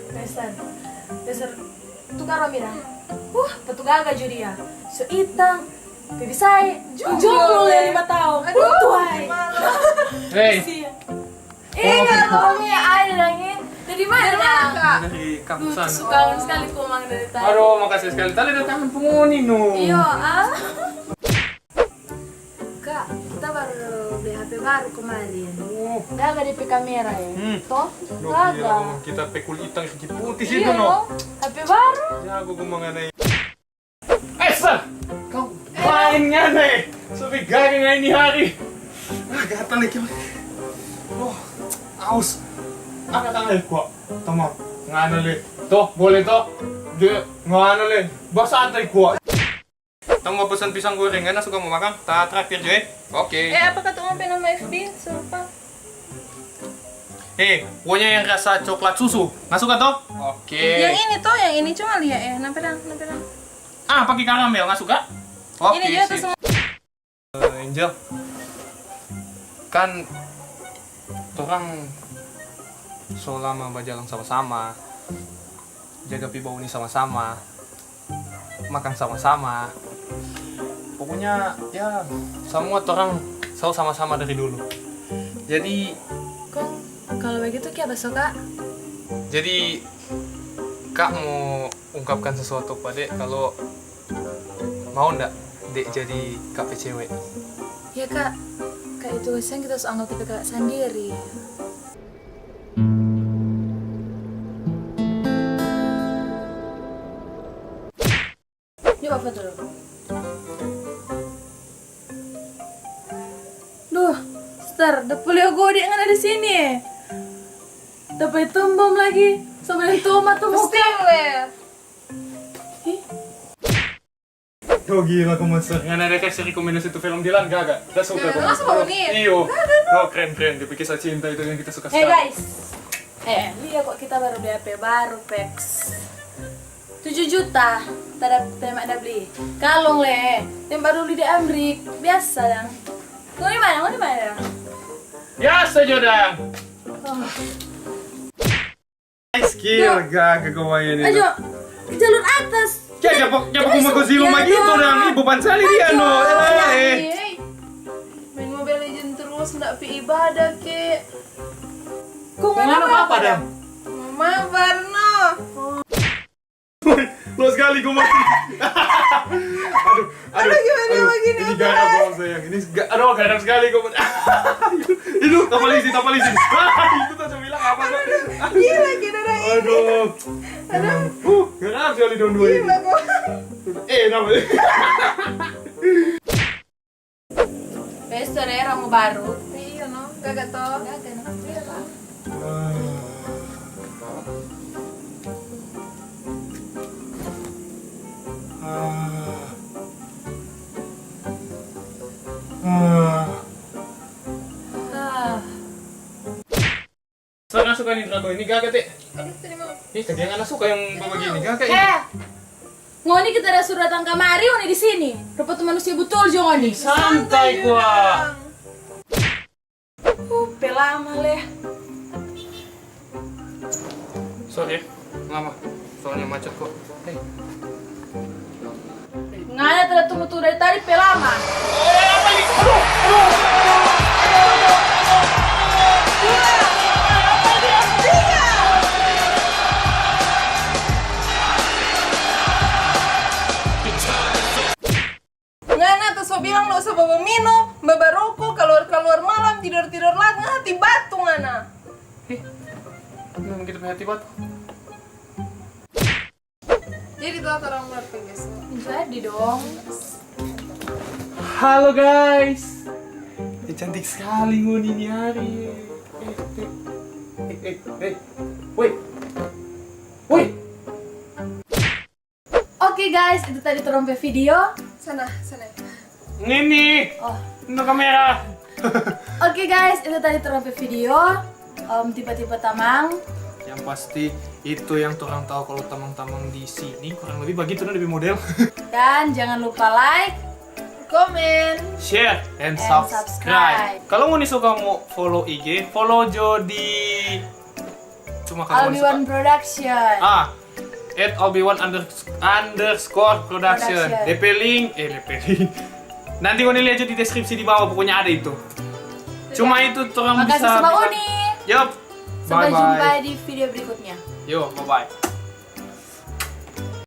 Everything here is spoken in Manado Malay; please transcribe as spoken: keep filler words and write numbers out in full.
Dasar, dasar tukang romira. Uh, patugaga jo dia. So itang, pe bisae, jomblo ya lima taong. Aduh, tuai. Hei. Sia. Eh, nggak tahu ya, ada lagi. Dari mana? Dari mana, Kak? Dari kampus sana. Suka sekali komang dari tadi. Aduh, makasih sekali. Tadi ada tangan pengoni, no. Iyo, ah. Kak, kita baru beli H P baru kemarin. Oh. Gaga depe kamera ya? Hmm. Toh? Gaga. Kita pe kulit itang putih situ, no? H P baru. Jago ko mangana. Eh, Sar! Kau main ngana, eh? So gaga ngana ini hari. Ah, gatal lagi. Oh, aus. Angka tangan, eh, kwa. Tamang, ngana le. Toh, boleh toh? Dia ngana le. Basantai kwa. Tong mo pesan pisang goreng, ngana suka mo makang? Ta traktir jo, eh? Oke. Eh, apa kata orang pe nama F B? Lupa. Eh, pokoknya yang rasa coklat susu. Nggak suka toh? Oke. Yang ini toh, yang ini cuma lihat ya. Napa dang? Napa dang? Ah, pakai karamel, nggak suka? Oke, ini dia tuh sip. Semua. Eh, Angel, kan torang so lama bajalang sama-sama, jaga pi bauni sama-sama, makang sama-sama. Pokoknya, ya, samua torang selalu sama-sama dari dulu. Jadi, kong, kalau begitu, kiapa so, Kak? Jadi, Kak mo ungkapkan sesuatu pa Dek, kalo mau nda Dek jadi Kak pe cewek? Ya, Kak. Kak, itu kasiang kita so anggap kita Kak sandiri. Yuk, apa dulu? Duh, Star, dapa leo gode ngana di sini. Dapa tumbom lagi, sama yang tomat tuh muka. Pasti le. Ih. Kau gila, kau masuk. Ngana ada kasih rekomendasi tu film Dilan, gaga. Dah suka kau. Masa mau nih? Iyo. Gaga, no. Oh, keren, keren. Dia pikir kisah cinta itu yang kita suka sekali. Eh, guys. Eh, lia kok kita baru beli H P baru, Pex. Tujuh juta, tada, tada, tada beli. Kalong le, yang baru beli di Amrik, biasa dang. Ngoni mana, ngoni mana dang? Biasa jo dang. Oh. Skill gaga kau main itu. Ayo, ke jalur atas. Ya, siapa, siapa kuma kau silu begitu dang? Ih, beban sekali dia, no. Eh, eh. Main Mobile Legend terus, ndak pi ibadah ke. Kau ngana apa dang? Mabar, no. Lo sekali gua mati. Aduh, aduh, aduh, gimana begini, ini garam, sayang. Ini ga-, aduh, garam sekali gua mati. Itu, itu, tak polisi, tak polisi. Itu tak bilang apa, Bang? Gila, gila, gila. Aduh. Aduh. Uh, garam sekali dong dua ini. Gila, kok. Eh, nama? Pesta daerah mo baru. Iya, no. Gaga to. Gaga, no. Iya, Kak. Ah. Ah. Ah. Sana suka ni dragon ini gaga, Te. Aduh, tadi mau. Ih, tadi yang anak suka yang begini gaga ini. Eh, ngoni kita ada suruh datang kamari, ngoni di sini. Rupa tu manusia butul jo ngoni. Santai kwa. Uh, pe lama le. Sorry ya, lama. Soalnya macet kok. Hei. Ngana tada tunggu-tunggu dari tadi pe lama. Ngana tu so bilang no usah bawa minum, bawa roko, kaluar-kaluar malam, tidor-tidor lat, ngana hati batu ngana. Hei, memang kita punya hati batu. Jadi tu torang buat pengeso. Jadi dong. Halo guys. Eh, cantik sekali ngoni ini hari. Eh, eh, eh, eh, eh. Woi. Woi. Oke guys, itu tadi torang pe video. Sana, sana. Ngini. Oh. Ini kamera. Oke guys, itu tadi torang pe video. Om, tiba-tiba tamang. Yang pasti itu yang torang tahu kalau tamang-tamang di sini kurang lebih begitu, nah, lebih model. Dan jangan lupa like, comment, share, and subscribe. Kalau ngoni suka mo follow I G, follow jo di Cuma kalau mau Albi One Production. Ah, at Albi One unders- underscore production. Production. D P link, eh, D P link. Nanti ngoni lihat juga di deskripsi di bawah, pokoknya ada itu. Cuma itu, torang Makasih bisa sama bilang- Uni. Yup. Sampai Bye-bye. Jumpa di video berikutnya. Yo, bye-bye.